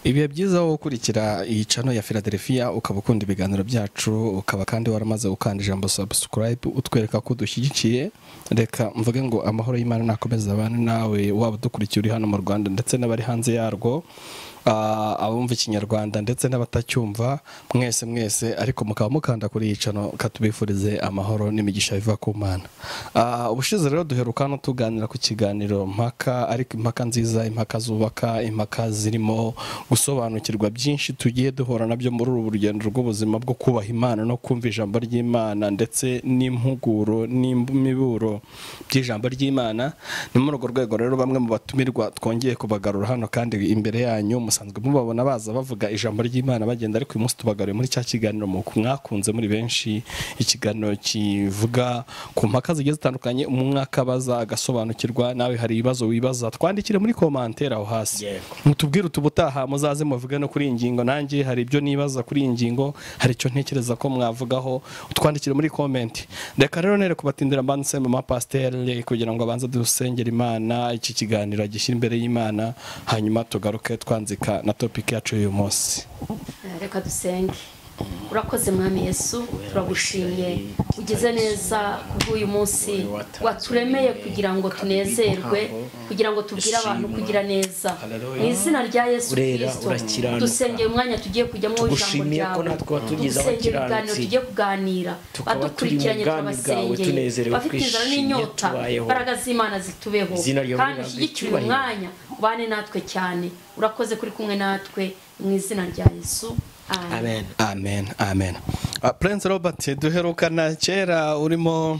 Ibihe byiza wo gukurikira iyi channel ya Philadelphia, ukaba ukunda ibiganiro byacu, ukaba kandi waramaze gukanda ijambo subscribe utwereka ko dushyigikiye. Reka mvuge ngo amahoro y'Imana nakomeza abane nawe, waba udukurikiye uri hano mu Rwanda ndetse n'abari hanze yarwo, abumva ikinyarwanda ndetse n'abatacyumva, mwese mwese, ariko mukaba mukanda kuri iyi channel, katubifurize amahoro n'imigisha biva ku Mana. Ubushize rero duheruka no tuganira ku kiganiro mpaka, ariko impaka nziza, impaka zubaka, impaka zirimo gusobanukirwa byinshi tugiye duhora nabyo muri uru rugendo rw'ubuzima bwo kubaha Imana no kumva ijambo ry'Imana ndetse n'impuguro n'imiburo by'ijambo ry'Imana. Ni muri urwo rwego rero bamwe mu batumirwa twongeye kubagarura hano kandi imbere yanyu musanzwe mubabona baza bavuga ijambo ry'Imana bagenda, ariko uyu munsi tubagaruye muri cya kiganiro mwakunze muri benshi, ikiganiro kivuga ku mpaka zigiye zitandukanye, umwaka baza agasobanukirwa. Nawe hari ibibazo wibaza, twandikire muri commentaire aho hasi, mutubwire utubutaha muzaze muvuge no kuri iyi ngingo, nanjye hari ibyo nibaza kuri iyi ngingo, hari icyo ntekereza ko mwavugaho, utwandikire muri comment. Reka rero nere kubatindira, mbanze mama pasteur kugira ngo abanze dusengere Imana, iki kiganiro agishyira imbere y'Imana, hanyuma tugaruke twanzika na topic yacu y'uyu munsi. Reka dusenge. Urakoze Mwami Yesu, turagushimye ugize neza kubw'uyu munsi waturemeye kugira ngo tunezerwe, kugira ngo tubwire abantu kugira neza. Mu izina rya Yesu Kristo dusengeye umwanya tugiye kujyamo ijambo ryawe, dusengeye ibiganiro tugiye kuganira, badukurikiranye turabasengeye, bafite inzara n'inyota, imbaraga z'Imana zitubeho kandi ushyigikire uyu mwanya, ubane natwe cyane. Urakoze kuri kumwe natwe mu izina rya Yesu. Amen. Amen. Amen. Prince Robert, duherukana kera urimo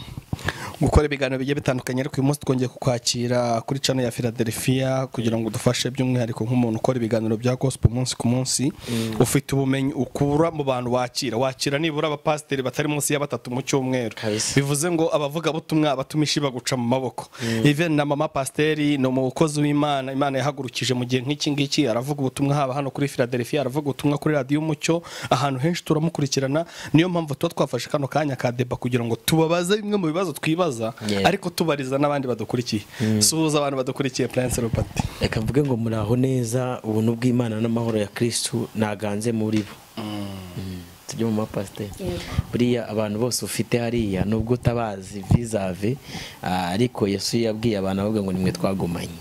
gukora ibiganiro bigiye bitandukanye, ariko uyu munsi twongeye kukwakira kuri channel ya Philadelphia kugira ngo dufashe by'umwihariko nk'umuntu ukora ibiganiro bya gospel umunsi ku munsi, ufite ubumenyi ukura mu bantu wakira nibura abapasiteri batari munsi ya 3 mu cyumweru, bivuze ngo abavuga butumwa abatumishi baguca mu maboko. Even na mama pasteri no mukozi w'Imana, Imana yahagurukije mu gihe nk'iki ngiki, aravuga ubutumwa haba hano kuri Philadelphia, aravuga ubutumwa kuri radio Umucyo, ahantu henshi turamukurikirana. Niyo mpamvu tuba twafashe kano kanya ka deba kugira ngo tubabaze bimwe mu bibazo twibaza, ariko tubariza n'abandi badukurikiye. Suhuza abantu badukurikiye Prince Robert. Reka mvuge ngo muraho neza, ubuntu bw'Imana n'amahoro ya Kristo naganze muri bo. Tujye mu mapasteur. Buriya abantu bose ufite hariya nubwo utabazi vis-a-vis, ariko Yesu yabwiye abantu avuga ngo nimwe twagumanye.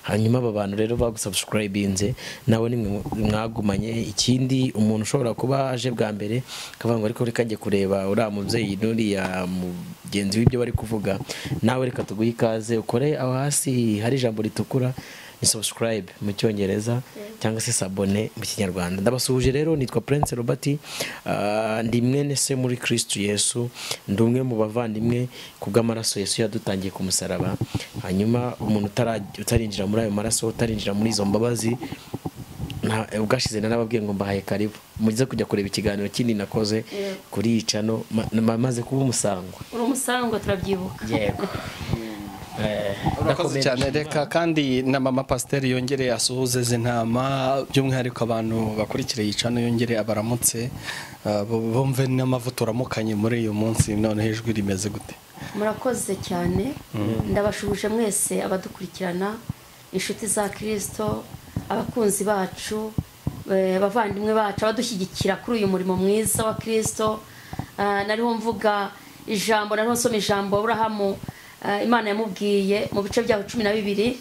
Hanyuma aba bantu rero bagusubscribinze nawe nimwe mwagumanye. Ikindi umuntu ushobora kuba aje bwa mbere akavuga ngo ariko reka njye kureba uriya mubyeyi n'uriya mugenzi w'ibyo bari kuvuga, nawe reka tuguhe ikaze ukore aho hasi hari ijambo ritukura ni subscribe mu cyongereza cyangwa se sabone mu kinyarwanda. Ndabasuhuje rero, nitwa Prince Robert, ndi mwene se muri Kristo Yesu, ndi umwe mu bavandimwe kubw'amaraso Yesu yadutangiye ku musaraba. Hanyuma umuntu utarinjira muri ayo maraso, utarinjira muri izo mbabazi, ubwashize narababwiye ngo mbahaye karibu mugize kujya kureba ikiganiro kindi nakoze kuri iyi channel, maze kuba umusangwa. Uri umusangwa turabyibuka. Yego. Urakoze cyane. Reka kandi na mama pasteur yongere asuhuze z'intama, by'umwihariko abantu bakurikira iyi channel, yongere abaramutse bumve n'amavuta uramukanye muri uyu munsi. None ijwi rimeze gute? Murakoze cyane, ndabashuhuje mwese abadukurikirana, inshuti za Kristo, abakunzi bacu, abavandimwe bacu, abadushyigikira kuri uyu murimo mwiza wa Kristo. Nariho mvuga ijambo, nariho nsoma ijambo Aburahamu Imana yamubwiye mu bice byaho 12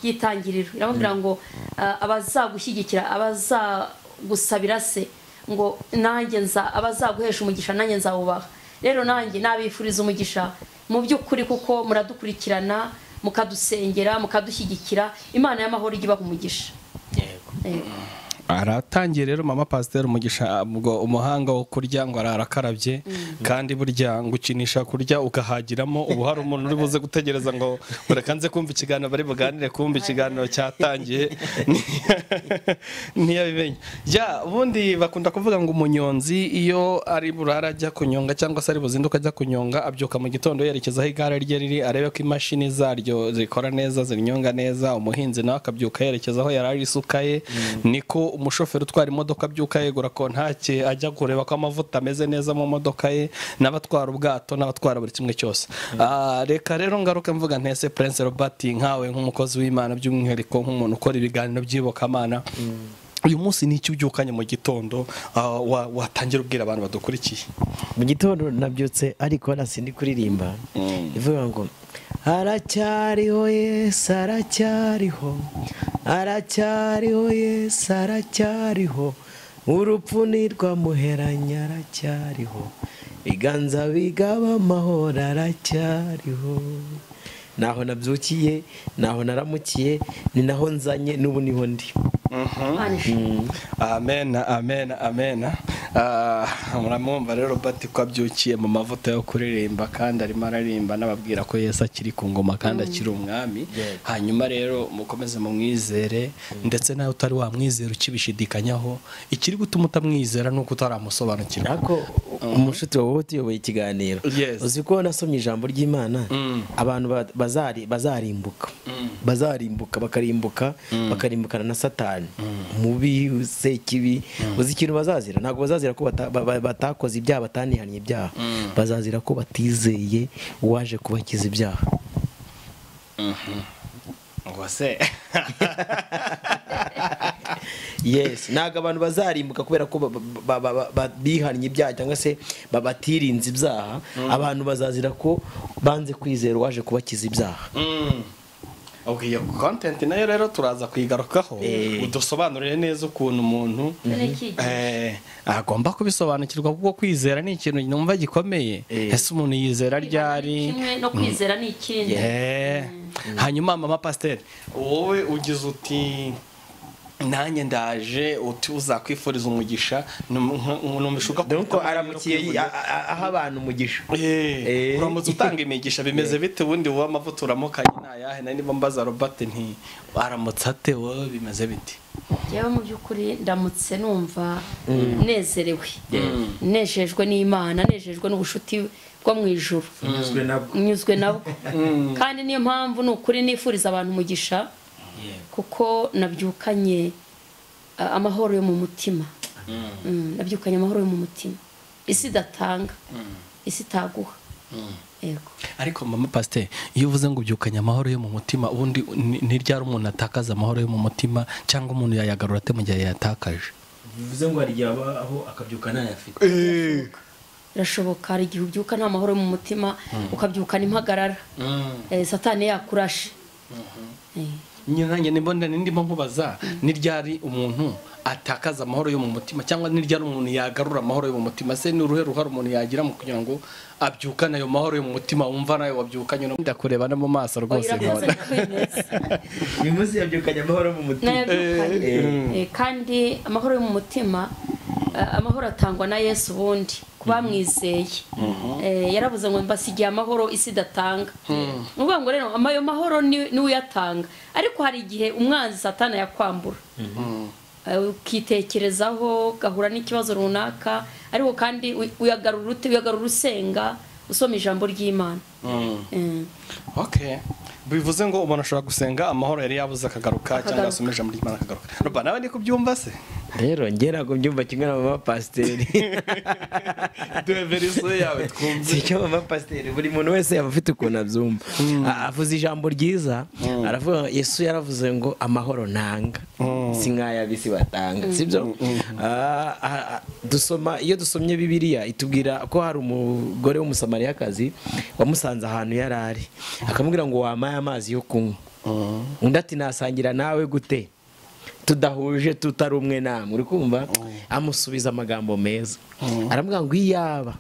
by'itangiriro, iramubwira ngo abazagushyigikira, abazagusabira se ngo nanjye nza, abazaguhesha umugisha nanjye nzawubaha. Rero nanjye nabifuriza umugisha mu by'ukuri, kuko muradukurikirana, mukadusengera, mukadushyigikira. Imana y'amahoro ijye ibaha umugisha. Yego. Aratangiye rero mama pasteur umugisha, ubwo umuhanga wo kurya ngo arakarabye, kandi burya ngukinisha kurya ukahagiramo. Ubu hari umuntu uri buze gutegereza ngo reka nze kumva ikiganiro bari buganire, kumva ikiganiro cyatangiye ntiyabimenye. Ya ubundi bakunda kuvuga ngo umunyonzi iyo ari burara ajya kunyonga cyangwa se ari buzinduka ajya kunyonga, abyuka mu gitondo yerekeza aho igare rye riri, arebe ko imashini zaryo zikora neza, zinyonga neza. Umuhinzi nawe akabyuka yerekeza aho yarari isuka ye, niko umushoferi utwara imodoka abyuka yegura kontake ajya kureba ko amavuta ameze neza mu modoka ye, n'abatwara ubwato n'abatwara buri kimwe cyose. Reka rero ngaruke mvuga ntese Prince Robert, nkawe nk'umukozi w'Imana by'umwihariko nk'umuntu ukora ibiganiro by'iyobokamana, Uyu munsi ni iki ubyukanye mu gitondo watangira ubwira abantu badukurikiye? Mu gitondo nabyutse ariko nasindi kuririmba ivuga ngo aracyariho Yesu, aracyariho, aracyariho Yesu, aracyariho, urupfu ntirwamuheranya, aracyariho, biganza bigaba amahoro, aracyariho. Naho nabyukiye, naho naramukiye, ni naho nzanye, n'ubu niho ndi. Amen, amen, amen. Muramwumva rero Robert ko abyukiye mu mavuta yo kuririmba, kandi arimo aririmba n'ababwira ko Yesu akiri ku ngoma kandi akiri umwami. Hanyuma rero mukomeze mumwizere, ndetse nawe utari wamwizera ukibishidikanyaho, ikiri gutuma utamwizera nuko utaramusobanukirwa. Ariko umushuti wawe utuyoboye ikiganiro, uzi ko nasomye ijambo ry'Imana, abantu bazarimbuka, bazarimbuka, bakarimbuka, bakarimbukana na Satani mubi sekibi. Uzi ikintu bazazira? Ntabwo bazazira ko batakoze ibyaha, batanihanye ibyaha, bazazira ko batizeye uwaje kubakiza ibyaha. Ngo se yes, ntabwo abantu bazarimbuka kubera ko bihannye ibyaha cyangwa se babatirinze ibyaha. Abantu bazazira ko banze kwizera uwaje kubakiza ibyaha. Okay, iyo content nayo rero turaza kuyigarukaho, udusobanurire neza ukuntu umuntu agomba kubisobanukirwa, kuko kwizera ni ikintu numva gikomeye. Ese umuntu yizera ryari? Kimwe no kwizera ni ikindi. Hanyuma mama pasteur, wowe ugize uti nanjye ndaje, uti uzakwifuriza umugisha, numvishuka ko aramukiye aha abantu umugisha. Uramutse utanga imigisha bimeze bite? Ubundi wowe amavuta uramukanye nayahe? Nari niba mbaza Robert nti aramutse ate wowe bimeze bite? Yewe mu by'ukuri ndamutse numva nezerewe, nejejwe n'Imana, nejejwe n'ubushuti bwo mu ijuru, nyuzwe nabwo. Kandi niyo mpamvu nukuri nifuriza abantu umugisha, kuko nabyukanye amahoro yo mu mutima. Nabyukanye amahoro yo mu mutima, isi idatanga, isi itaguha. Yego. Ariko mama pasteur, iyo uvuze ngo ubyukanye amahoro yo mu mutima, ubundi ni ryari umuntu atakaza amahoro yo mu mutima, cyangwa umuntu yayagarura ate mu gihe yayatakaje? Bivuze ngo hari igihe aho akabyuka ntayafite. Birashoboka, hari igihe ubyuka nta mahoro mu mutima, ukabyukana impagarara, Satani yakurashe. Nanjye nimbona ndimo nkubaza, ni ryari umuntu atakaza amahoro yo mu mutima, cyangwa ni ryari umuntu yagarura amahoro yo mu mutima? Se ni uruhe ruhare umuntu yagira mu kugira ngo abyukane ayo mahoro yo mu mutima, wumva nayo wabyukanye? Ndakureba no mu maso rwose nkabona uyu munsi yabyukanye amahoro mu mutima. Kandi amahoro yo mu mutima, amahoro atangwa na Yesu ubundi kubamwizeye. Yaravuze ngo mbasigiye amahoro isi idatanga. Nuvuga ngo rero ayo mahoro ni uyatanga, ariko hari igihe umwanzi Satani yakwambura, ukitekerezaho, gahura n'ikibazo runaka, ariko kandi uyagarura ute? Uyagarura usenga, usoma ijambo ry'Imana. Okay, bivuze ngo umuntu ashobora gusenga amahoro yari yabuze akagaruka, cyangwa asoma ijambo ry'Imana akagaruka. Roba nawe ndi kubyumva se? Rero njye ntabwo mbyumva kimwe na mama pasiteri. Duhe verisiyo yawe twumve. Icyo mama pasiteri, buri muntu wese yaba afite ukuntu abyumva. Avuze ijambo ryiza, aravuga Yesu yaravuze ngo amahoro ntanga si nk'ay'ab'isi batanga, sibyo? Dusoma, iyo dusomye Bibiliya itubwira ko hari umugore w'umusamariyakazi wamusanze ahantu yari ari, akamubwira ngo wampaye amazi yo kunywa. Undi ati nasangira nawe gute tudahuje, tutari umwe namwe? Uri kumva? Amusubiza amagambo meza, aramubwira ngo iyaba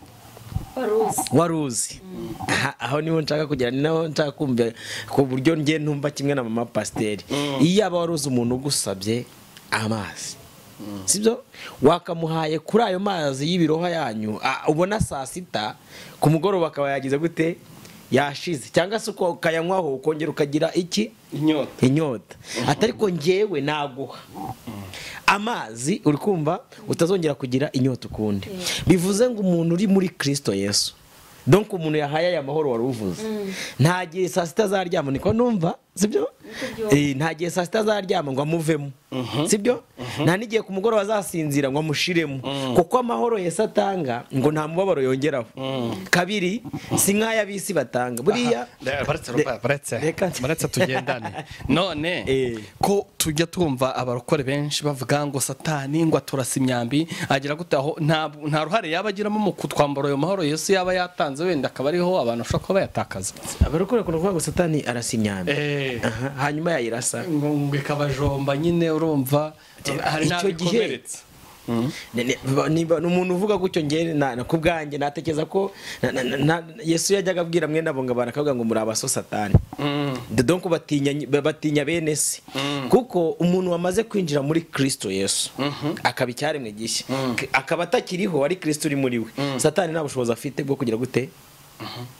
waruzi. Aho niho nshaka kugera, ni naho nshaka kumva ku buryo njye ntumva kimwe na mama pasiteri. Iyaba waruzi umuntu ugusabye amazi, sibyo, wakamuhaye kuri ayo mazi y'ibiroha yanyu, ubona saa sita ku mugoroba akaba yagize gute, yashize, cyangwa se ukayanywaho ukongera ukagira iki, inyota. Atari ko njyewe naguha amazi, uri kumva, utazongera kugira inyota ukundi. Bivuze ngo umuntu uri muri Kristo Yesu, donc umuntu yahaye aya mahoro wari uvuze, nta gihe saa sita azaryama, niko numva, sibyo? Nta gihe saa sita azaryama ngo amuvemo, sibyo? Nta n'igihe ku mugoroba azasinzira ngo amushiremo, kuko amahoro Yesu atanga ngo nta mubabaro yongeraho. Kabiri, si nk'ay'ab'isi batanga. Buriya baretse tugendane. None ko tujya twumva abarokore benshi bavuga ngo Satani ngo aturasa imyambi agira gute, aho nta ruhare yaba agiramo mu kutwambura ayo mahoro Yesu yaba yatanze, wenda akaba ariho abantu bashobora kuba bayatakaza. Abarokore bakunda kuvuga ngo Satani arasa imyambi, hanyuma yayirasa ngo ikabajomba nyine, urumva hari n'abikomeretsa. Niba umuntu uvuga gutyo, nge ku bwanjye natekereza ko Yesu yajyaga abwira mwene abo ngo abantu akavuga ngo muri abaso Satani, donc batinya bene se, kuko umuntu wamaze kwinjira muri Kristo Yesu akaba icyaremwe gishya, akaba atakiriho ari Kristo uri muri we, Satani nta bushobozi afite bwo kugira gute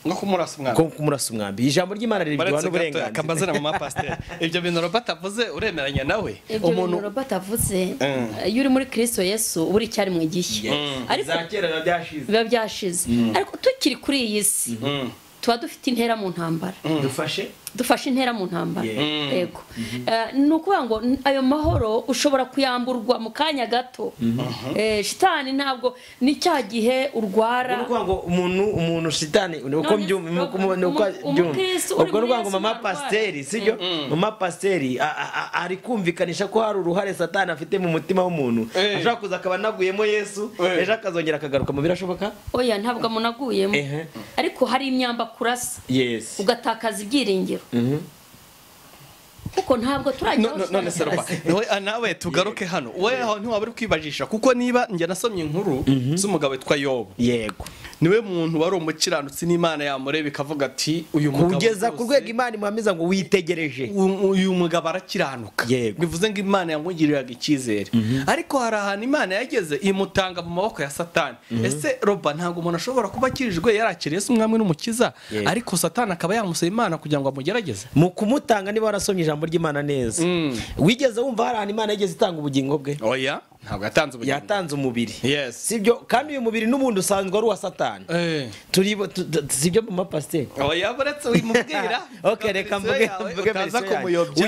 nko kumurasa umwambi, nko kumurasa umwambi. Ijambo ry'Imana ribiduha n'uburenganzira. Akamazina mama pasteur, ibyo bintu Robert avuze uremeranya nawe? Umuntu Robert avuze, iyo uri muri Kristo Yesu uri cyaremwe gishya, ariko zakera biba byashize. Ariko tukiri kuri iyi si tuba dufite intera mu ntambara, dufashe intera mu ntambara. Yego, ni ukuvuga ngo ayo mahoro ushobora kuyamburwa mu kanya gato. Shitani ntabwo ni cya gihe urwara, ni ukuvuga ngo umuntu shitani uko mbyumva, ubwo ni ngo mama pasiteri, sibyo? Mama pasiteri ari kumvikanisha ko hari uruhare Satani afite mu mutima w'umuntu, ashobora kuza akaba anaguyemo Yesu, ejo akazongera akagaruka mu birashoboka? Oya, ntabwo amunaguyemo, ariko hari imyamba kurasa ugatakaza ibyiringiro, kuko ntabwo turajya. None se Roba, nawe tugaruke hano, we aho ntiwaba uri kwibajisha, kuko niba njye nasomye inkuru z'umugabo witwa Yobu, yego, niwe muntu wari umukiranutsi n'Imana yamureba ikavuga ati uyu mugabo kugeza ku rwego Imana imuhamiza ngo witegereje uyu mugabo arakiranuka, bivuze ngo Imana yamugiriraga icyizere. Ariko hari ahantu Imana yageze imutanga mu maboko ya Satani. Ese Roba, ntabwo umuntu ashobora kuba akirijwe yarakiriye Yesu umwami n'umukiza, ariko Satani akaba yamusaba Imana kugira ngo amugerageze mu kumutanga? Niba warasomye ijambo ry'Imana neza, wigeze wumva hari ahantu Imana yigeze itanga ubugingo bwe? Oya, ntabwo yatanze ubugingo, yatanze umubiri. Sibyo? Kandi uyu mubiri n'ubundi usanzwe ari uwa Satani. Turi sibyo mama pasteur? Oya, buretse wimubwira. Okay, reka mvuge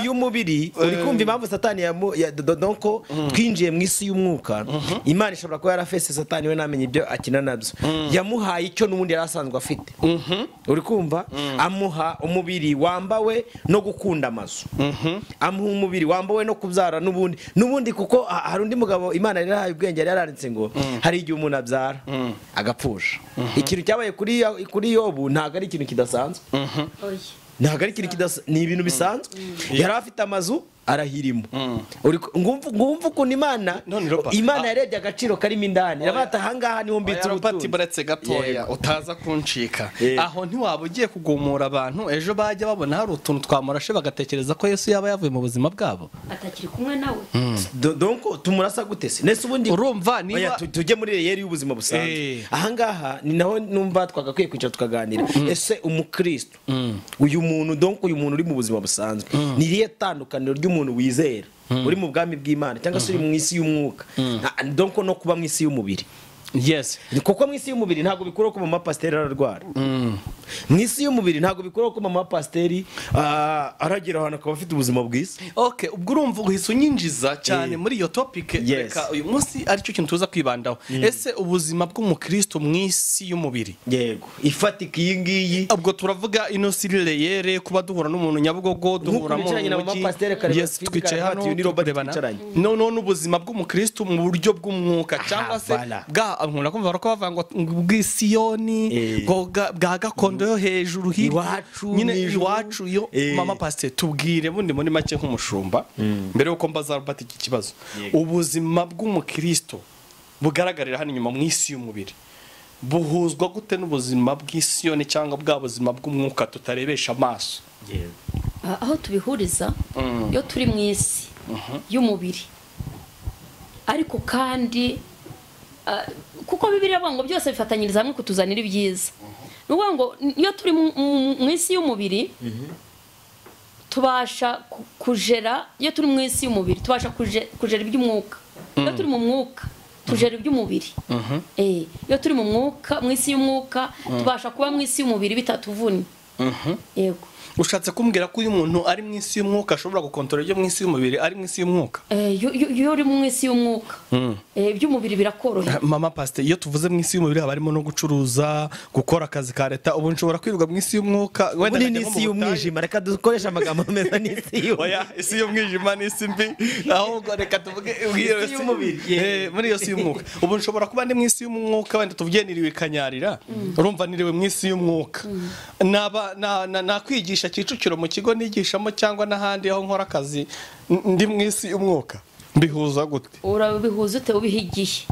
uyu mubiri uri kumva impamvu Satani donc twinjiye mu isi y'umwuka. Imana ishobora kuba yarafese Satani we namenye ibyo akina nabyo, yamuhaye icyo n'ubundi yari asanzwe afite. Uri kumva? Amuha umubiri wambawe no gukunda amazu, amuha umubiri wambawe no kubyara n'ubundi, kuko hari undi mugabo Imana yari yarahaye ubwenge, yari yaranditse ngo hari igihe umuntu abyara agapfusha. Ikintu cyabaye kuri Yobu ntabwo ari ikintu kidasanzwe, ntabwo ari ikintu kidasanzwe, ni ibintu bisanzwe. Yari afite amazu arahirimo. Ngumva ukuntu Imana yarebye agaciro karimo indani, irabata ahangaha niho mbitse ubutunzi. Buretse gatoya utaza kuncika, aho ntiwaba ugiye kugumura abantu ejo bajya babona hari utuntu twamurashe bagatekereza ko Yesu yaba yavuye mu buzima bwabo atakiri kumwe nawe. Donc tumurasa gute se? Nese ubundi urumva niba tujye muri reyeri y'ubuzima busanzwe, ahangaha ni naho numva twagakwiye kwicara tukaganira. Ese umukristo uyu muntu, donc uyu muntu uri mu buzima busanzwe, ni irihe tandukaniro ry'umuntu wizera uri mu bwami bw'Imana cyangwa se uri mu isi y'umwuka, donc no kuba mu isi y'umubiri? Yes, kuko mu isi y'umubiri ntabwo bikuraho ko mama pasiteri ararwara. Mu isi y'umubiri ntabwo bikuraho ko mama pasiteri aragira ahantu akaba afite ubuzima bwiza. Okay, ubwo urumva uhise unyinjiza cyane muri iyo topic. Reka uyu munsi aricyo kintu tuza kwibandaho. Ese ubuzima bw'umukristo mu isi y'umubiri, yego, ifatika iyi ngiyi, ubwo turavuga ino siriyere kuba duhura n'umuntu Nyabugogo, duhura mu mujyi, yes, twicaye hano turebana, none ubuzima bw'umukristo mu buryo bw'umwuka cyangwa se bwa nkunda kumva ko bavuga ngo bw'isiyoni bwa gakondo yo hejuru hirya nyine iwacu. Yo mama pasteur, tubwire bundi muri make nk'umushumba, mbere yuko mbaza Robert iki kibazo, ubuzima bw'umukristo bugaragarira hano inyuma mu isi y'umubiri buhuzwa gute n'ubuzima bw'isiyoni cyangwa bwa buzima bw'umwuka tutarebesha amaso? Aho tubihuriza, iyo turi mu isi y'umubiri, ariko kandi kuko Bibiliya ivuga ngo byose bifatanyiriza hamwe kutuzanira ibyiza, ni ukuvuga ngo iyo turi mu isi y'umubiri tubasha kujera, iyo turi mu isi y'umubiri tubasha kujera iby'umwuka, iyo turi mu mwuka tujera iby'umubiri. Iyo turi mu mwuka, mu isi y'umwuka, tubasha kuba mu isi y'umubiri bitatuvunnye. Yego. Ushatse kumbwira ko uyu muntu ari mu isi y'umwuka ashobora gukontorora ibyo mu isi y'umubiri ari mu isi y'umwuka? Iyo uri mu isi y'umwuka iby'umubiri birakorohera. Mama pastor, iyo tuvuze mu isi y'umubiri haba harimo no gucuruza, gukora akazi ka leta. Ubu nshobora kwirirwa mu isi y'umwuka wenda ni isi y'umwijima. Reka dukoreshe amagambo meza, ni isi y'umwijima. Oya, isi y'umwijima ni isi mbi, ahubwo reka tuvuge isi y'umubiri. Muri iyo si y'umwuka ubu nshobora kuba ndi mu isi y'umwuka, wenda tuvuge niriwe kanyarira, urumva niriwe mu isi y'umwuka, naba nakwigisha Kicukiro mu kigo nigishamo cyangwa n'ahandi aho nkora akazi ndi mu isi y'umwuka. Mbihuza gute? Urabihuza ute? Ubihigiye.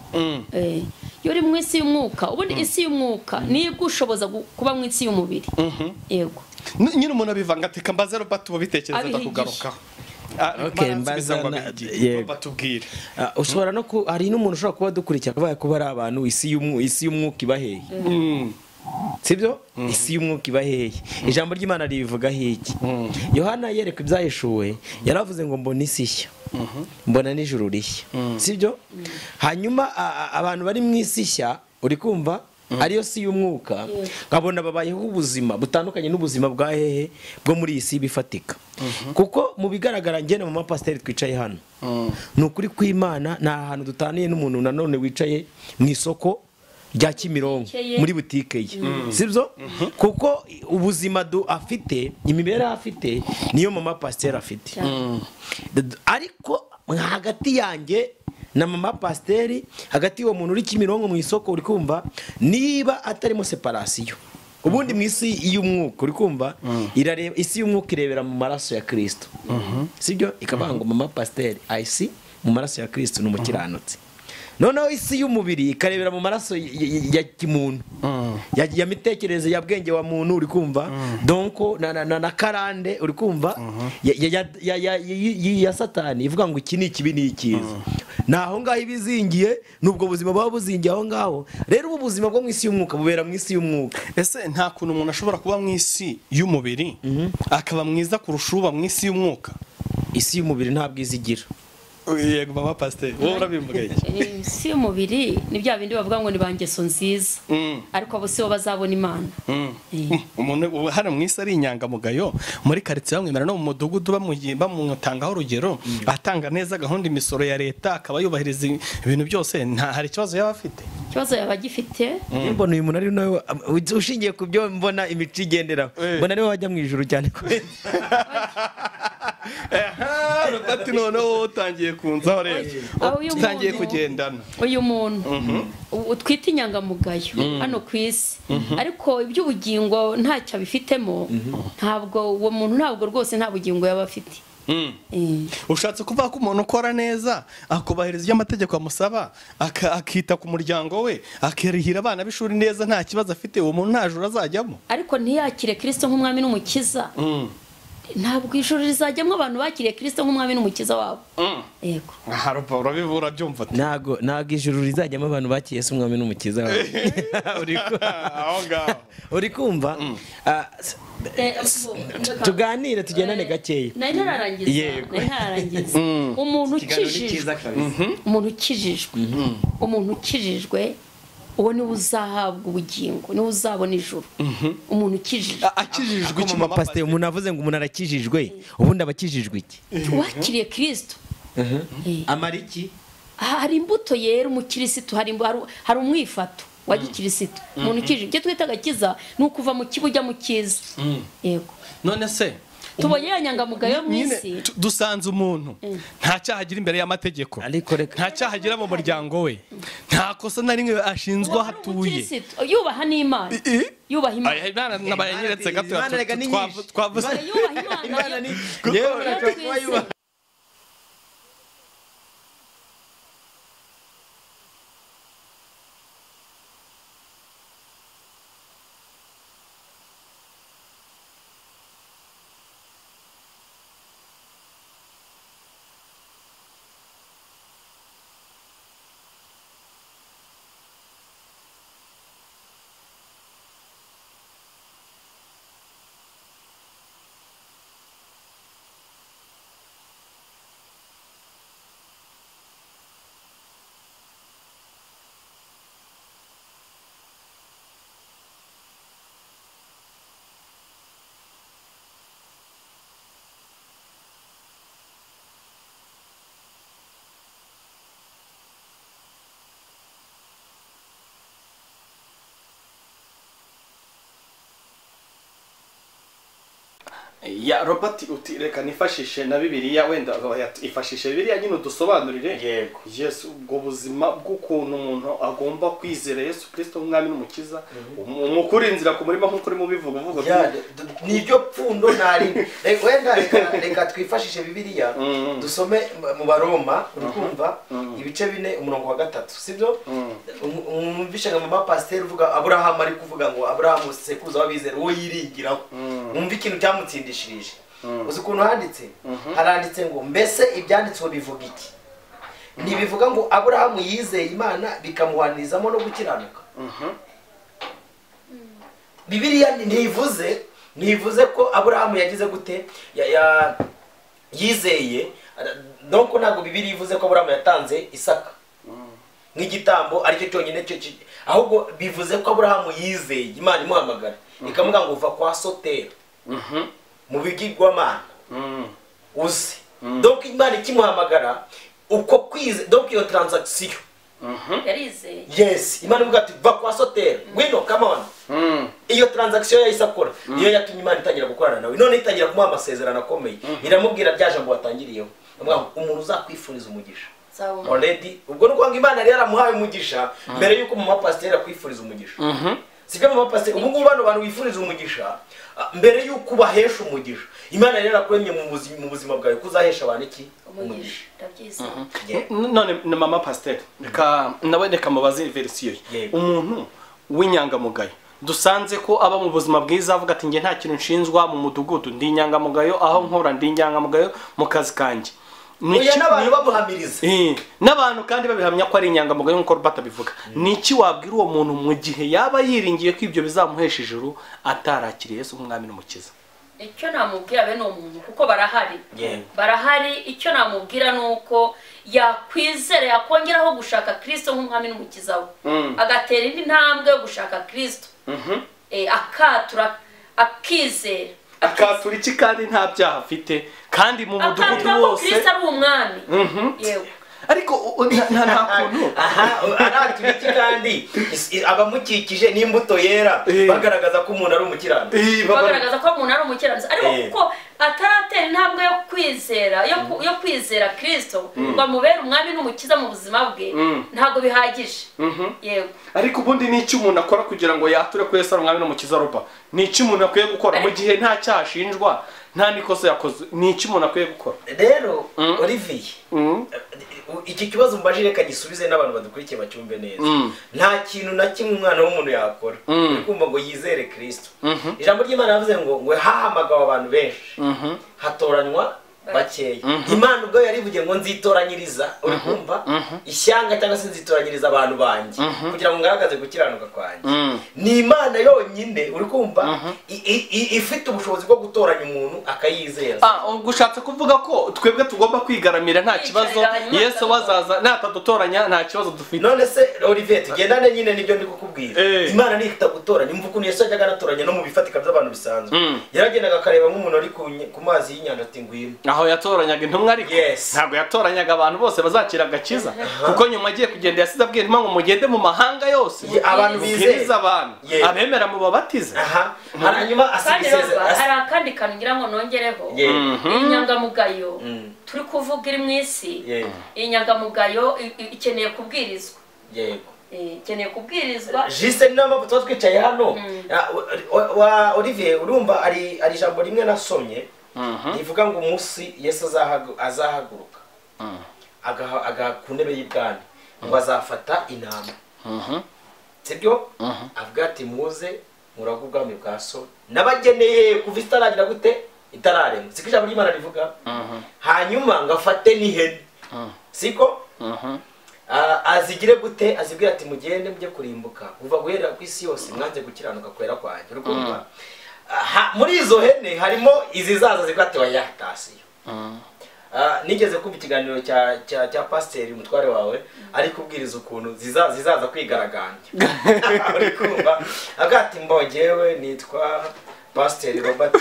Iyo uri mu isi y'umwuka, ubundi isi y'umwuka niyo igushoboza kuba mu isi y'umubiri. Yego. Nyine umuntu abivanga ati mbaze Robert ubitekereza ndakugarukaho. Okay, mbaza batubwire. Ushobora no hari n'umuntu ushobora kuba dukurikira akavuga ko bari abantu isi y'umwuka ibaheye. Sibyo? Isi y'umwuka ibaheye. Ijambo ry'Imana ribivuga hiki. Yohana yereka ibyahishuwe yaravuze ngo mbona isi nshya, mbona n'ijuru rishya. Sibyo? Hanyuma abantu bari mu isi nshya, uri kumva, ariyo si y'umwuka, nkabona babayeho ubuzima butandukanye n'ubuzima bwa hehe bwo muri iyi si bifatika. Kuko mu bigaragara njye na mama pasiteri twicaye hano, ni ukuri kw'Imana nta hantu dutaniye n'umuntu nanone wicaye mu isoko rya Kimironko muri butike ye. Sibyo? Kuko ubuzima afite, imibereho afite, niyo mama pasiteri afite. Ariko hagati yanjye na mama pasiteri, hagati y'uwo muntu uri Kimironko mu isoko, uri kumva, niba atarimo separation. Ubundi mu isi y'umwuka, uri kumva, irareba isi y'umwuka irebera mu maraso ya Kristo. Sibyo? Ikavuga ngo mama pasiteri IC mu maraso ya Kristo ni umukiranutsi. Noneho isi y'umubiri ikarebera mu maraso ya kimuntu, ya mitekerereze ya bwenge wa muntu, uri kumva, donc na karande, uri kumva, ya Satani ivuga ngo iki ni ikibi ni ikiza. Naho ngaho ibizingiye nubwo buzima baba buzingiye aho ngaho. Rero ubu buzima bwo mu isi y'umwuka bubera mu isi y'umwuka. Ese nta kuntu umuntu ashobora kuba mu isi y'umubiri akaba mwiza kurusha uba mu isi y'umwuka? Isi y'umubiri nta bwiza igira. Yego mama pasiteri, wowe urabimvuga iki? Isi y'umubiri ni bya bindi bavuga ngo ni bangeso nziza, ariko abo si bo bazabona Imana. Umuntu hano mu isi ari inyangamugayo, muri quartier bamwemera no mu mudugudu bamutangaho urugero, atanga neza gahunda imisoro ya leta, akaba yubahiriza ibintu byose, nta hari ikibazo yaba afite. Ikibazo yaba agifite. Mbona uyu muntu ari nawe ushingiye ku byo mbona imico igenderaho, mbona ariwe wajya mu ijuru cyane kubera. Robert noneho utangiye kunzaho rero, utangiye kugendana. Uyu muntu utwita inyangamugayo hano ku isi, ariko iby'ubugingo ntacyo abifitemo, ntabwo uwo muntu ntabwo rwose nta bugingo yaba afite. Ushatse kuvuga ko umuntu ukora neza akubahiriza ibyo amategeko amusaba, akita ku muryango we, akirihira abana b'ishuri neza, nta kibazo afite, uwo muntu nta juru azajyamo. Ariko ntiyakire Kristo nk'umwami n'umukiza. Ntabwo ijuru rizajyamo abantu bakiriye Kristo nk'umwami n'umukiza wabo. Yego. Aha urabibura byumva. Ntago ijuru rizajyamo abantu bakiriye Yesu umwami n'umukiza wabo. Aho ngaho. Uri kumva? Tuganire tugendane gakeya. Nari ntararangiza. Umuntu ukijijwe. Umuntu ukijijwe. Umuntu ukijijwe uwo niwe uzahabwa ubugingo, niwe uzabona ijuru. Umuntu ukijijwe. Akijijwe iki mama pasiteri? Umuntu avuze ngo umuntu arakijijwe, ubundi abakijijwe iki? Wakiriye Kristo. Amara iki? Hari imbuto yera umukirisitu, hari umwifato wa gikirisitu. Umuntu ukijijwe, icyo twita agakiza ni ukuva mu kibi ujya mu cyiza. Yego. None se tubonye ya nyangamugayo mu isi, dusanze umuntu nta cyaha agira imbere y'amategeko, nta cyaha agira mu muryango we, nta kosa na rimwe ashinzwe aho atuye, yubaha n'Imana, yubaha Imana. Imana nabayanyeretse gato twavuze yubaha Imana. Ya Robert uti reka nifashishe na Bibiliya, wenda ifashishe Bibiliya nyine udusobanurire. Yego. Yesu, ubwo buzima bw'ukuntu umuntu agomba kwizera Yesu Kristo nk'umwami n'umukiza, umukuri inzira ku murima nk'uko urimo ubivuga uvuga niryo pfundo nari wenda reka twifashishe Bibiliya dusome mu Baroma, urikumva ibice 4 umurongo wa 3, sibyo? Umvishe nka mama pasteur uvuga Abraham ari kuvuga ngo Abraham sekuza wabizera uwo yiringiraho. Umva ikintu cyamutsindishirije. Uzi ukuntu handitse? Haranditse ngo mbese ibyanditswe bivuga iki? Ntibivuga ngo Abraham yizeye Imana bikamuhanirizamo no gukiranuka. Bibiliya ntivuze ko Abraham yagize gute yizeye. Donc ntabwo Bibiliya ivuze ko Abraham yatanze Isaka nk'igitambo aricyo cyonyine cyo, ahubwo bivuze ko Abraham yizeye Imana imuhamagara ikamuga ngo uva kwa Sotera mu bigirwamana uzi. Donc Imana ikimuhamagara uko kwize, donc iyo transaction yarizeye. Yes, Imana ivuga ati va kwa Sotera, ngwino, come on. Iyo transaction yahise akora niyo yatumye Imana itangira gukorana nawe. None itangira kumuha amasezerano akomeye, iramubwira bya jambo watangiriyeho, umuntu uzakwifuriza umugisha already. Ubwo nuko ngo Imana yari yaramuhaye umugisha mbere yuko mama pasteur akwifuriza umugisha. Sibyo mama pasteur, ubu ngubu bano bantu wifuriza umugisha mbere yuko ubahesha umugisha, Imana yari yarakuremye mu buzima bwawe kuzahesha abantu iki? Umugisha. Ndabyizeye. None mama pasteur, reka nawe reka mubaze version ye. Umuntu w'inyangamugayo dusanze ko aba mu buzima bwiza avuga ati nge nta kintu nshinzwa mu mudugudu, ndi inyangamugayo aho nkora, ndi inyangamugayo mu kazi kanjye. Oya, n'abantu bamuhamiriza. N'abantu kandi babihamya ko ari inyangamugayo nk'uko Robert abivuga. Niki wabwira uwo muntu mu gihe yaba yiringiye ko ibyo bizamuhesha ijuru atarakiriye Yesu nk'umwami n'umukiza? Icyo namubwira bene uwo muntu, kuko barahari. Barahari, icyo namubwira nuko yakwizera yakongeraho gushaka Kristo nk'umwami n'umukiza we. Agatera indi ntambwe yo gushaka Kristo. Akatura akizera. Akatura iki kandi nta byaha afite kandi mu mudugudu wose Kristo ari umwami. Yego. Ariko nta kuntu aha aratura iki kandi abamukikije n'imbuto yera bagaragaza ko umuntu ari umukiranutsi. Bagaragaza ko umuntu ari umukiranutsi, ariko kuko ataratera intambwe yo kwizera yo kwizera Kristo ngo amubere umwami n'umukiza mu buzima bwe, ntabwo bihagije. Yego. Ariko ubundi ni iki umuntu akora kugira ngo yature ko Yesu ari umwami n'umukiza? Roba, ni iki umuntu akwiye gukora mu gihe nta cyaha ashinjwa, nta nikosa yakoze? Ni iki umuntu akwiye gukora? Rero Olivier, iki kibazo mbaje reka gisubize n'abantu badukurikiye bacyumve neza. Nta kintu na kimwe umwana w'umuntu yakora kumva ngo yizere Kristo. Ijambo ry'Imana yavuze ngo hahamagawe abantu benshi hatoranywa bakeya. Imana ubwo yarivugiye ngo nzitoranyiriza, uri kumva, ishyanga cyangwa se nzitoranyiriza abantu banjye kugira ngo ngaragaze gukiranuka kwanjye. Ni Imana yonyine, uri kumva, ifite ubushobozi bwo gutoranya umuntu akayizera. Gushatse kuvuga ko twebwe tugomba kwigaramira nta kibazo, Yesu wazaza natadutoranya nta kibazo dufite. None se Olivier, tugendane nyine nibyo ndi kukubwira. Imana ni itagutoranya. Umva ukuntu Yesu yajyaga anatoranya no mu bifatika by'abantu bisanzwe. Yaragendaga akareba nk'umuntu ari ku mazi y'inyanja ati ngwino. Aho yatoranyaga intumwa, ariko ntabwo yatoranyaga abantu bose bazakira agakiza, kuko nyuma agiye kugenda yasize abwira intumwa ngo mugende mu mahanga yose abantu bizeze abantu abemera mu babatize. Hanyuma asigiseze. Hari akandi kantu ngira ngo nongereho. Inyangamugayo turi kuvuga iri mu isi, inyangamugayo ikeneye kubwirizwa. Yego. Ikeneye kubwirizwa. Jise niyo mpamvu tuba twicaye hano. Wa Olivier, urumva ari ijambo rimwe nasomye rivuga ngo umunsi Yesu azahaguruka aga ku ntebe y'ibwami ngo azafata intama, sibyo? Avuga ati muze muraga ubwami bwa so nabageneye kuva itaragira gute itararemwa, siko ijambo ry'Imana rivuga? Hanyuma ngo afate n'ihene, siko? Azigire gute? Azibwira ati mugende mujye kurimbuka kuva guhera ku isi yose mwanze gukiranuka kwera kwanjye. Urikumva? Muri izo hene harimo izizaza zikwatewa ya tasiyo. Nigeze kumva ikiganiro cya pasiteri umutware wawe ari kubwiriza ukuntu zizaza kwigaragambya. Uri kumva? Avuga ati mbongewe nitwa Pasiteri Robert,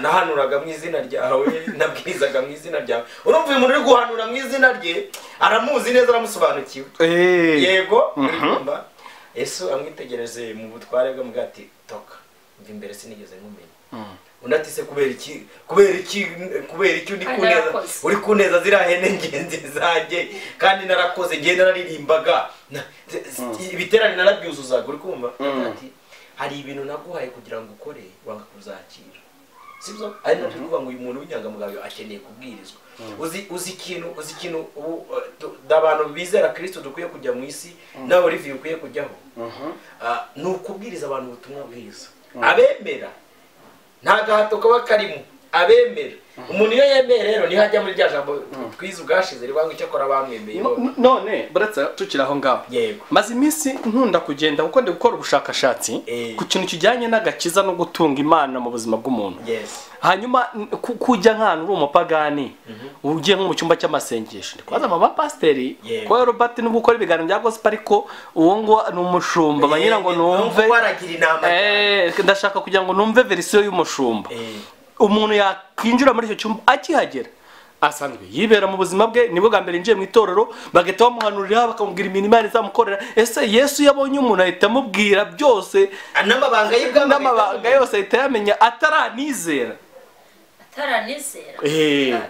nahanuraga mu izina ryawe, nabwirizaga mu izina ryawe. Urumva uyu muntu uri guhanura mu izina rye aramuzi neza, aramusobanukiwe. Yego, uri kumva? Yesu amwitegereze mu butware bwe amugira ati toka mva imbere sinigeze nkumenya. Undi ati se kubera iki uri kuneza ziriya hene ngenzi zanjye kandi narakoze ngiye nararirimbaga ibiterane narabyuzuzaga, uri kumva? Ati hari ibintu naguhaye kugira ngo ukore wanga kuzakira, sibyo? Ari nabyo kuvuga ngo uyu muntu w'inyangamugayo akeneye kubwirizwa. Uzi ikintu ubu abantu bizera Kristo dukwiye kujya mu isi nawe Olivier ukwiye kujyaho, ni ukubwiriza abantu ubutumwa bwiza. Abemera nta gahato kaba karimo, abemera. Umuntu iyo yemeye rero niho ajya muri rya jambo twize ubwashize rivuga ngo icyo akora bamwemeye. None buretse tukiri aho ngaho, maze iminsi nkunda kugenda kuko ndi gukora ubushakashatsi ku kintu kijyanye n'agakiza no gutunga Imana mu buzima bw'umuntu. Hanyuma kujya nk'ahantu uri umupagani ugiye nko mu cyumba cy'amasengesho, ndi kubaza mama pasiteri ko Robert nubwo ukora ibiganiro bya gospel ariko uwo ngo ni umushumba, banyira ngo numve ndashaka kugira ngo numve verisiyo y'umushumba. Umuntu yakwinjira muri icyo cyumba akihagera asanzwe yibera mu buzima bwe, nibwo bwa mbere yinjiye mu itorero bagahita bamuhanurira bakamubwira imirimo Imana izamukorera. Ese Yesu yabonye umuntu ahita amubwira byose n'amabanga yose ahita yamenya ataranizera?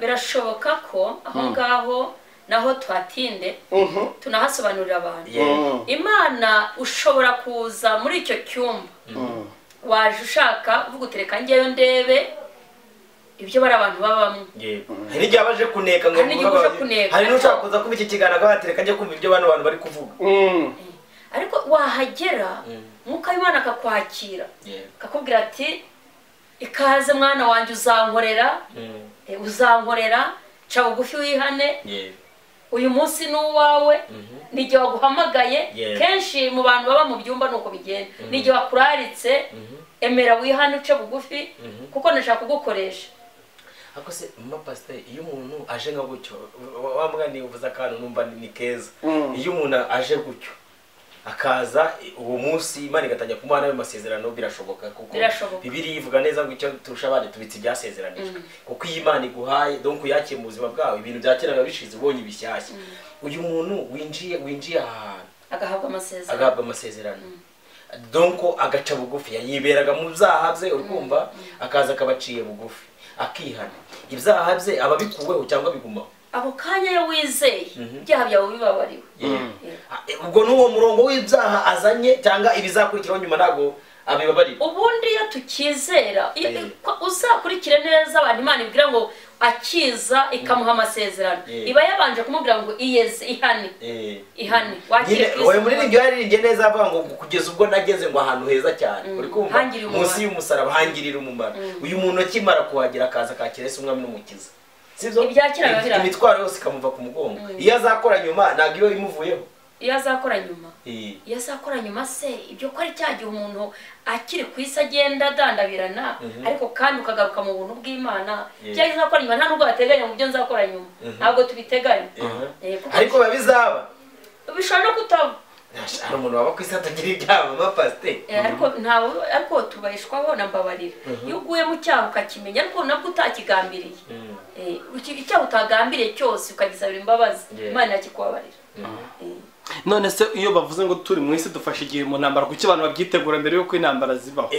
Birashoboka ko aho ngaho naho twatinde tunahasobanurira abantu. Imana ushobora kuza muri icyo cyumba waje ushaka uvuga utereka njyeyo ndebe ibyo bari abantu babamo. Hari igihe abaje kuneka ngo hari n'ushaka kuza kumva iki kiganiro akabatereka njye kumva ibyo bano bantu bari kuvuga. Ariko wahagera Mwuka w'Imana akakwakira akakubwira ati ikaze mwana wanjye, uzankorera uzankorera, ca bugufi wihane, uyu munsi ni uwawe, n'igihe waguhamagaye. Kenshi mu bantu baba mu byumba nuko bigenda, n'igihe wakuraritse emera wihane uce bugufi kuko ndashaka kugukoresha. Ako se mama pastor, iyo umuntu aje nka gutyo wa mwana uvuze akantu numva ni keza. Iyo umuntu aje gutyo akaza uwo munsi Imana igatangira kumuha nayo masezerano, birashoboka kuko Bibiliya ivuga neza ngo icyo turusha abandi tubitse ibyasezeranijwe. Kuko iyi Imana iguhaye donc uyakiye mu buzima bwawe, ibintu bya kera biba bishize ubonye ibishyashya. Uyu muntu winjiye ahantu agahabwa amasezerano donc agaca bugufi, yiberaga mu byaha bye, urikumva, akaza akabaciye bugufi akihana ibyaha bye, ababikuweho cyangwa bigumaho ako kanya yo wizeye ibyaha byawe bibabariwe. Ubwo n'uwo murongo w'ibyaha azanye cyangwa ibizakurikiraho nyuma ntago abibabarira. Ubundi iyo tukizera uzakurikire neza abantu Imana ibwira ngo akiza ikamuha amasezerano, iba yabanje kumubwira ngo iyeze ihane ihane wakire Kristo. Oya muri iryo yaririmbye neza avuga ngo kugeza ubwo nageze ngo ahantu heza cyane, uri kumva, munsi y'umusaraba hangirira umumaro. Uyu muntu akimara kuhagera akaza akakira Yesu umwami n'umukiza, sibyo? Imitwaro yose ikamuva ku mugongo. Iyo azakora nyuma ntabwo iyo imuvuyeho. Iyo azakora nyuma, iyo azakora nyuma se ibyo ko ari cya gihe umuntu akiri ku isi agenda adandabirana, ariko kandi ukagaruka mu buntu bw'Imana. Ibyo azakora nyuma nta nubwo bateganya mu byo nzakora nyuma, ntabwo tubiteganya, ariko babizaba bishobora no kutaba. Hari umuntu waba ku isi atagira ibyaha mama pasiteri, ariko ntawe, ariko tubayishwaho na mbabarira. Iyo uguye mu cyaha ukakimenya ariko nabwo utakigambiriye, icyaha utagambiriye cyose ukagisabira imbabazi, Imana yakikubabarira. None se iyo bavuze ngo turi mu isi dufashe igihe mu ntambara, kuki abantu babyitegura mbere yuko intambara zibaho?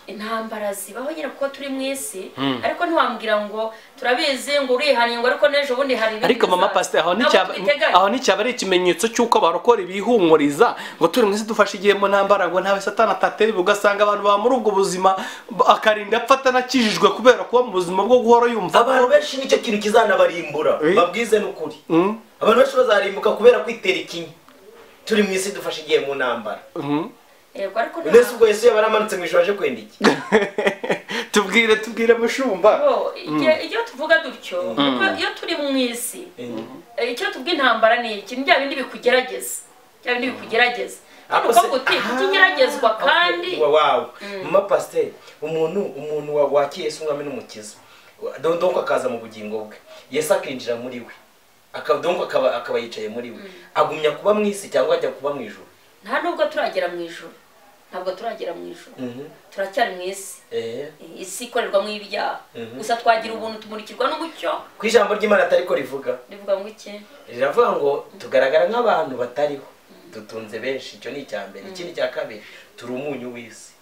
Intambara zibaho nyine kuko turi mu isi, ariko ntiwambwira ngo turabizi ngo urihanye ngo ariko n'ejo bundi hari ibindi. Ariko mama pastor, aho nticyaba ari ikimenyetso cy'uko barokora ibihumuriza ngo turi mu isi dufashe igihe mu ntambara, ngo ntawe Satani atatera, ugasanga abantu ba muri ubwo buzima akarinda apfa atanakijijwe kubera kuba mu buzima bwo guhora yumva. Abantu benshi nicyo kintu kizanabarimbura, babwize n'ukuri. Abantu benshi bazarimbuka kubera kwitera ikinya. Turi mu isi dufashe igihe mu ntambara. Yego, ariko nese ubwo Yesu yabaramanutse mu ijuru aje kwenda iki? Tubwire mushumba. Iyo tuvuga dutyo, iyo turi mu isi, icyo tuvuga intambara ni iki? Ni bya bindi bikugerageza. Bya bindi bikugerageza. Ariko uti kukigeragezwa kandi wow. Mama pastor, umuntu wakiye Yesu umwami n'umukiza, donc akaza mu bugingo bwe, Yesu akinjira muri we, akadonko akaba yicaye muri we, agumya kuba mu isi cyangwa ajya kuba mu ijuru? Nta nubwo turagera mu ijuru, ntabwo turagera mu ijuru, turacyari mu isi. Isi ikorerwa mu ibyaha gusa, twagira ubuntu tumurikirwa n'umucyo. Ku ijambo ry'Imana atari ko rivuga ngo iki? Riravuga ngo tugaragara nk'abantu batariho, dutunze benshi. Icyo ni icya mbere. Ikindi cya kabiri, Turi umunyu w'isi,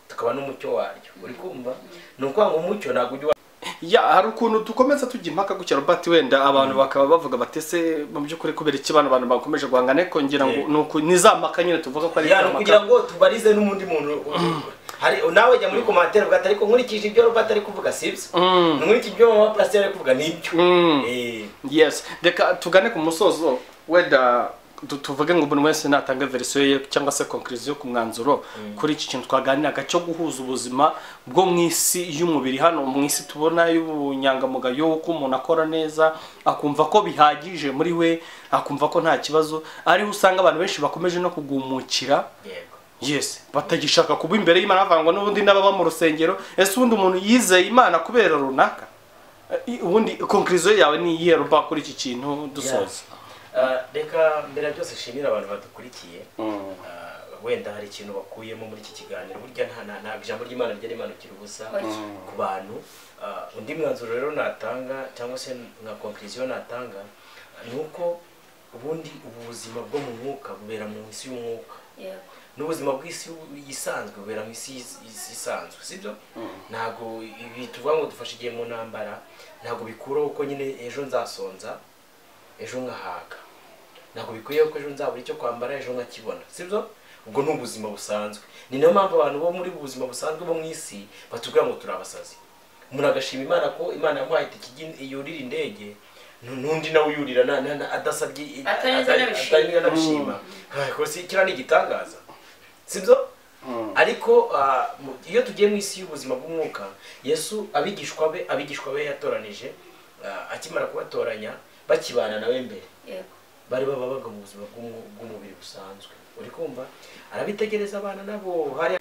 tukaba n'umucyo waryo. Uri kumva? Ni ukuvuga ngo umucyo ntabwo ujya. Ya, hari ukuntu dukomeza tujya impaka gutya Robert, wenda abantu bakaba bavuga batese mu by'ukuri kubera iki abantu bakomeje guhangana, ariko ngira ngo nuko nizamaka nyine tuvuga ko ari ya kugira ngo tubarize n'undi muntu. Hari nawe jya muri commentaire uvuga ariko nkurikije ibyo Robert ari kuvuga sibyo, nkurikije ibyo mama pasteur ari kuvuga nibyo. Yes, reka tugane ku musozo, wenda tuvuge ngo umuntu wese natanga version ye cyangwa se conclusion ku mwanzuro kuri iki kintu twaganiraga cyo guhuza ubuzima bwo mu isi y'umubiri hano mu isi tubona y'ubunyangamugayo, uko umuntu akora neza akumva ko bihagije muri we, akumva ko nta kibazo, ariho usanga abantu benshi bakomeje no kugumukira. Yes, batagishaka kuba imbere y'Imana, bavuga ngo n'ubundi n'ababa mu rusengero. Ese ubundi umuntu yizeye Imana kubera runaka? Ubundi conclusion yawe ni iyihe Robert kuri iki kintu dusoza? Reka mbere byose shimira abantu badukurikiye. Wenda hari ikintu bakuyemo muri iki kiganiro. Burya nta ijambo ry'Imana ryari rimanukira ubusa ku bantu. Undi mwanzuro rero natanga cyangwa se nka conclusion natanga ni uko ubundi ubuzima bwo mu mwuka bubera mu isi y'umwuka, n'ubuzima bw'isi isanzwe bubera mu isi isanzwe, sibyo? Ntago ibi tuvuga ngo dufashe igihe mu ntambara, ntago bikuraho ko nyine ejo nzasonza, ejo nkahaga, ntabwo bikwiye ko ejo nzabura icyo kwambara, ejo nkakibona, sibyo? Ubwo ni ubuzima busanzwe. Ni nayo mpamvu abantu bo muri ubuzima busanzwe bo mu isi batubwira ngo turi abasazi. Umuntu agashima Imana ko Imana yamuhaye itike yurira indege, n'undi nawe yurira adasabye, atanyuze anabishima. Ko si kira ni igitangaza, sibyo? Ariko iyo tugiye mu isi y'ubuzima bw'umwuka, Yesu abigishwa be yatoranije, akimara kubatoranya bakibana nawe mbere, bari babaga mu buzima bw'umubiri busanzwe. Uri kumva? Arabitegereza abana nabo hari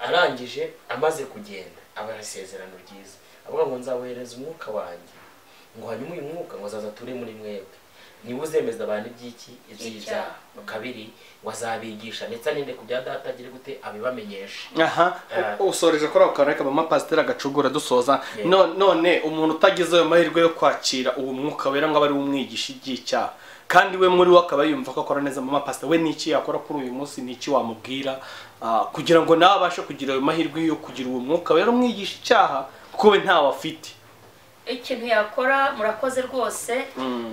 arangije amaze kugenda abaha isezerano ryiza, avuga ngo nzabohereza umwuka wanjye, ngo hanyuma uyu mwuka ngo azaza ature muri mwebwe, niwe uzemeza abantu iby'iki, iby'ibyaha. Kabiri, ngo azabigisha ndetse aninde ku bya data agire gute abibamenyesha. Aha, usoreje kuri ako kantu, reka mama pasteur agacugura dusoza. None umuntu utagize ayo mahirwe yo kwakira uwo mwuka wera ngo abe ari umwigisha iby'icyaha, kandi we muri we akaba yumva ko akora neza, mama pasteur we niki yakora kuri uyu munsi, niki wamubwira kugira ngo nawe abashe kugira ayo mahirwe yo kugira uwo mwuka wera umwigisha icyaha, kuko we ntawe afite? Ikintu yakora, murakoze rwose.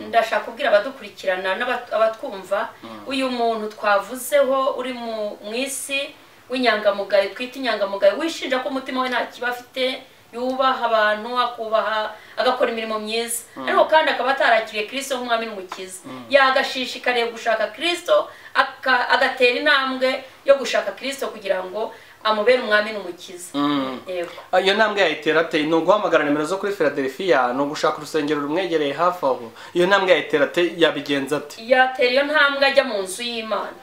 Ndashaka kubwira abadukurikirana n'abatwumva, uyu muntu twavuzeho uri mu isi w'inyangamugayo, twita inyangamugayo, wishinja ko umutima we nta kiba afite, yubaha abantu, akubaha, agakora imirimo myiza, ariko kandi akaba atarakiriye Kristo nk'umwami n'umukiza, yagashishikariye gushaka Kristo, agatera intambwe yo gushaka Kristo kugira ngo amubere umwami n'umukiza. Yego. Iyo ntambwe yayitera ate? Ni uguhamagara nimero zo kuri Philadelphia, ni ugushaka urusengero rumwegereye hafi aho. Iyo ntambwe yayitera ate? Yabigenza ate? Yatera iyo ntambwe ajya mu nzu y'Imana.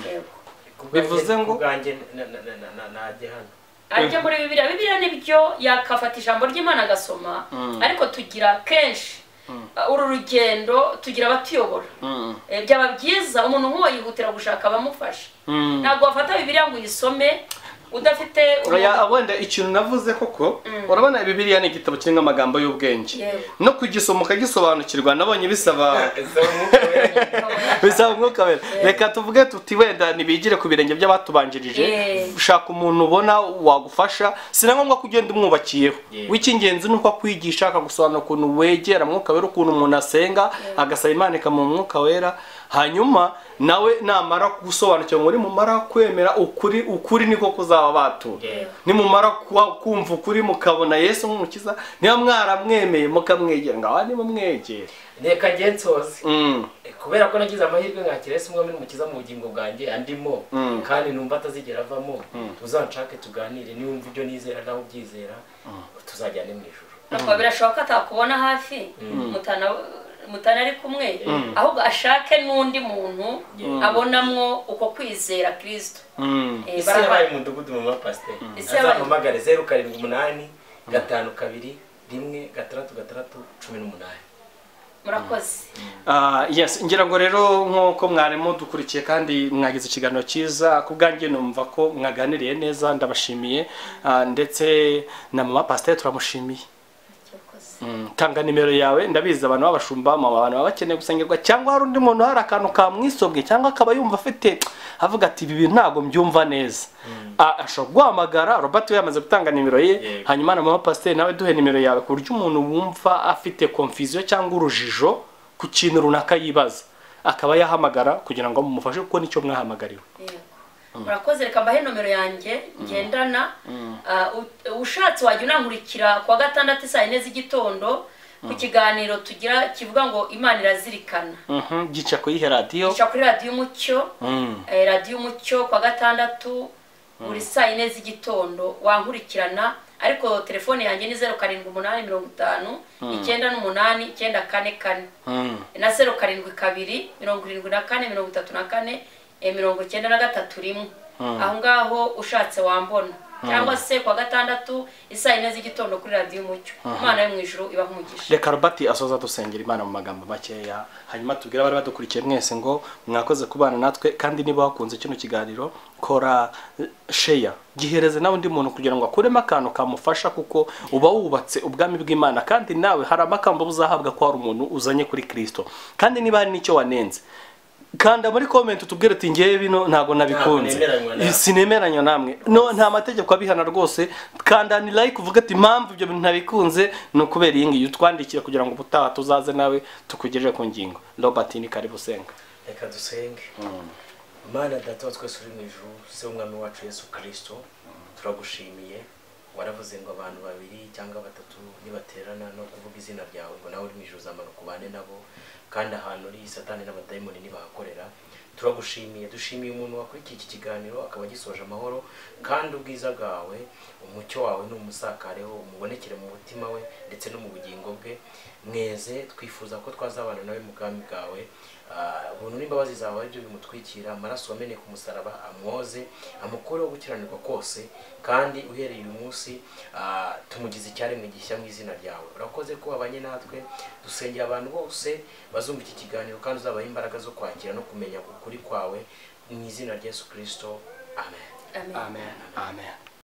Yego. Bivuze ngo ubwanjye najye hano ajya muri Bibiliya. Bibiliya nibyo, yakafata ijambo ry'Imana agasoma, ariko tugira kenshi uru rugendo tugira abatuyobora. Byaba byiza umuntu nk'uwo yihutira gushaka abamufasha. Ntabwo wafata Bibiliya ngo uyisome udafite. Wenda ikintu navuze koko, urabona Bibiliya ni igitabo kirimo amagambo y'ubwenge, no kugisoma ukagisobanukirwa nabonye bisaba umwuka wera. Reka tuvuge tuti wenda nibigire ku birenge by'abatubanjirije, ushaka umuntu ubona wagufasha, si na ngombwa kugenda umwubakiyeho. W'icyingenzi ni uko akwigisha, akagusobanura ukuntu wegera mwuka wera, ukuntu umuntu asenga agasaba Imana ikamuha umwuka wera, hanyuma nawe namara gusobanukirwa muri mumara kwemera ukuri, ukuri niko kuzaba batura. Nimumara kumva ukuri mukabona Yesu nk'umukiza, niba mwaramwemeye mukamwegera, ngaho ni mumwegere. Reka nge nsoze. Kubera ko nagize amahirwe nkakira Yesu umwami n'umukiza mu bugingo bwanjye andimo, kandi numva atazigera avamo, uzanshake tuganire, niwumva ibyo nizera nawe ubyizera, tuzajyane mu ijuru. Ntabwo birashoboka ko atakubona hafi, mutana ari kumwe, ahubwo ashake n'undi muntu abonamwo uko kwizera Kristo. Isi yabaye umudugudu mama pasteur. Azampamagare 078 52 1 6 6 18. Murakoze. Yes, ngira ngo rero nkuko mwarimo dukurikiye kandi mwagize ikiganiro cyiza, ku bwanjye numva ko mwaganiriye neza, ndabashimiye, ndetse na mama pasteur turamushimiye. Tanga nimero yawe, ndabizi abantu b'abashumba mama, abantu baba bakeneye gusengerwa, cyangwa hari undi muntu hari akantu kamwisobwe cyangwa akaba yumva afite avuga ati ibi bintu ntabwo mbyumva neza, ashobora guhamagara Robert we yamaze gutanga nimero ye, hanyuma na mama pasiteri nawe duhe nimero yawe, ku buryo umuntu wumva afite confusion cyangwa urujijo ku kintu runaka yibaza akaba yahamagara kugira ngo mumufashe, kuko nicyo mwahamagariwe. Murakoze, reka mbahe nomero yanjye ngendana. Ushatse wajya unankurikira kuwa gatandatu saa 4 z'igitondo ku kiganiro tugira kivuga ngo Imana irazirikana. Gica kuri radiyo, gica kuri radiyo Umucyo, radiyo Umucyo kuwa gatandatu buri saa 4 z'igitondo wankurikirana. Ariko telefone yanjye ni 0785 98 944 na 072 74 34 93 1. Aho ngaho ushatse wambona, cyangwa se kwa gatandatu isaa 4 z'igitondo kuri radiyo Umucyo. Imana yo mu ijuru ibahe umugisha. Reka Robert asoza dusengera Imana mu magambo makeya, hanyuma tubwire abari badukurikiye mwese ngo mwakoze kubana natwe, kandi niba wakunze kino kiganiro kora share, gihereze nawe undi muntu kugira ngo akuremo akantu kamufasha, kuko uba wubatse ubwami bw'Imana, kandi nawe hari amakambo uzahabwa ko hari umuntu uzanye kuri Kristo. Kandi niba hari n'icyo wanenze, kanda muri comment utubwire uti ngewe bino ntago nabikunze, sinemeranywa namwe, no nta mategeko abihana rwose. Kanda ni like uvuga ati impamvu ibyo bintu ntabikunze ni ukubera iyi ngiyi, utwandikire kugira ngo ubutaha tuzaze nawe tukugejeje ku ngingo. Robert ni karibu senga. Reka dusenge. Mana data wa twese uri mu ijuru, se w'umwami wacu Yesu Kristo, turagushimiye. Waravuze ngo abantu babiri cyangwa batatu nibaterana no kuvuga izina ryawe ngo nawe uri mu ijuru uzamanuka ubane nabo, kandi ahantu uri Satani n'abadayimoni nibahakorera. Turagushimiye, dushimiye umuntu wakurikiye iki kiganiro akaba agisoje amahoro, kandi ubwiza bwawe, umucyo wawe n'umusakareho umubonekere mu mutima we ndetse no mu bugingo bwe. Mweze twifuza ko twazabana nawe mu bwami bwawe. Ubuntu n'imbabazi zawe aribyo bimutwikira, amaraso wamenye ku musaraba amwoze, amukureho gukiranirwa kose, kandi uhereye uyu munsi tumugize icyaremwe gishya mu izina ryawe. Urakoze ko wabanye natwe, dusengera abantu bose bazumva iki kiganiro, kandi uzabaha imbaraga zo kwakira no kumenya ukuri kwawe mu izina rya Yesu Kristo. Amen. Amen. Amen.